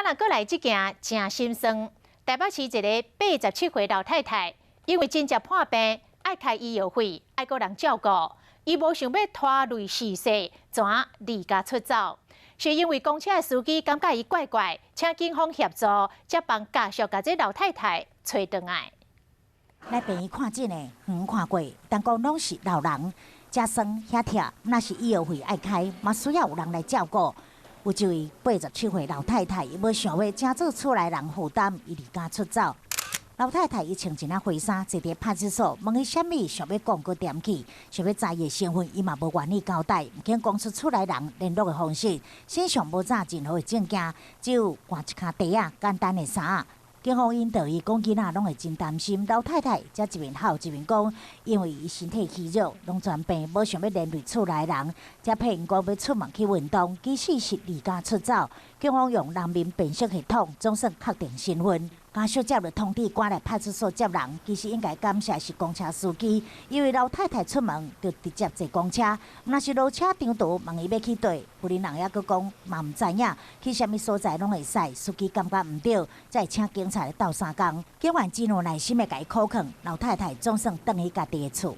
若閣來這件誠心酸，台北市一个87歲老太太，因為真正破病，愛開醫藥費，愛閣人照顧，伊無想欲拖累世世，怎離家出走？是因為公車的司機感覺伊怪怪，請警方協助，才幫家屬共這老太太揣轉來。來病院看診的，遠看過，但講攏是老人，遮酸遐疼，若是醫藥費愛開，嘛需要有人來照顧。有一位87歲老太太，伊無想欲成做厝內人負擔，伊離家出走。老太太伊穿一領灰衫，坐佇派出所，問伊啥物，想欲講閣恬去，想欲知伊的身份，伊嘛無願意交代，毋肯講出厝內人聯絡的方式，身上無紮任何的證件，只有掛一跤袋仔簡單的衫。警方引導伊講，囡仔攏會真擔心。老太太才一面哭一面講，因為伊身體虛弱，攏全病，無想欲連累厝內人，才騙𪜶講欲出門去運動，其實是離家出走。警方用人面辨識系統，總算確定身份。家屬接到通知，趕來派出所接人。其實應該感謝是公車司機，因為老太太出門就直接坐公車，若是落車中途問伊欲去佗，婦人人猶閣講嘛毋知影，去啥物所在攏會使。司機感覺毋對，才會請警察來鬥相共。警員真有耐心的共伊苦勸，老太太總算轉去家己的厝。